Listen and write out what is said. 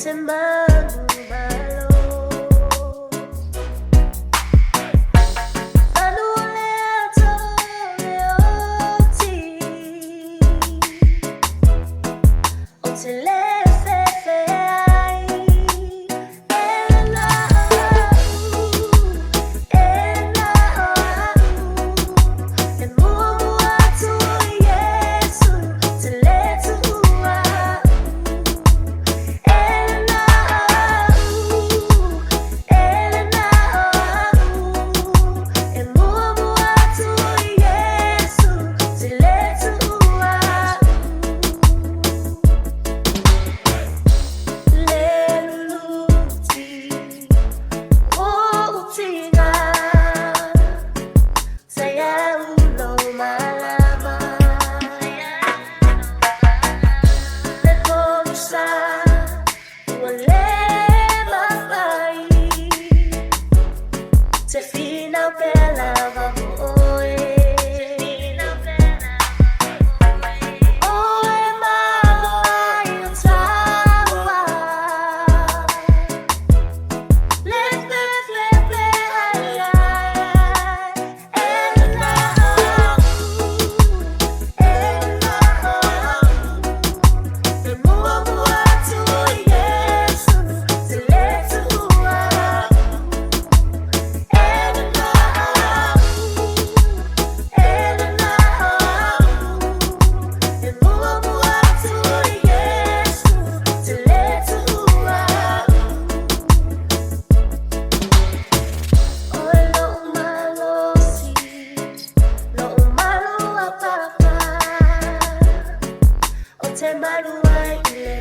Te manumalo. Manu o le ato le oti. O te le fefe ai. E la o au, e la o au. E muamua atu o Iesu, te le tuua au. E la au, e la au. E muamua atu o Iesu, te le tuua au. Le luluti o utinga Sa iau malama. Le pogisa ua le mafai. Te finau pea lava mo oe. Oe malo ai o taua. Le fe fe fe ai ai. E la au, e la au. E muamua atu o Iesu, te le tuua au. E la au, e la au. E muamua atu o Iesu, te le tuua au. Oe lo'u malosi, lo'u malu a papa. O te malu ai i le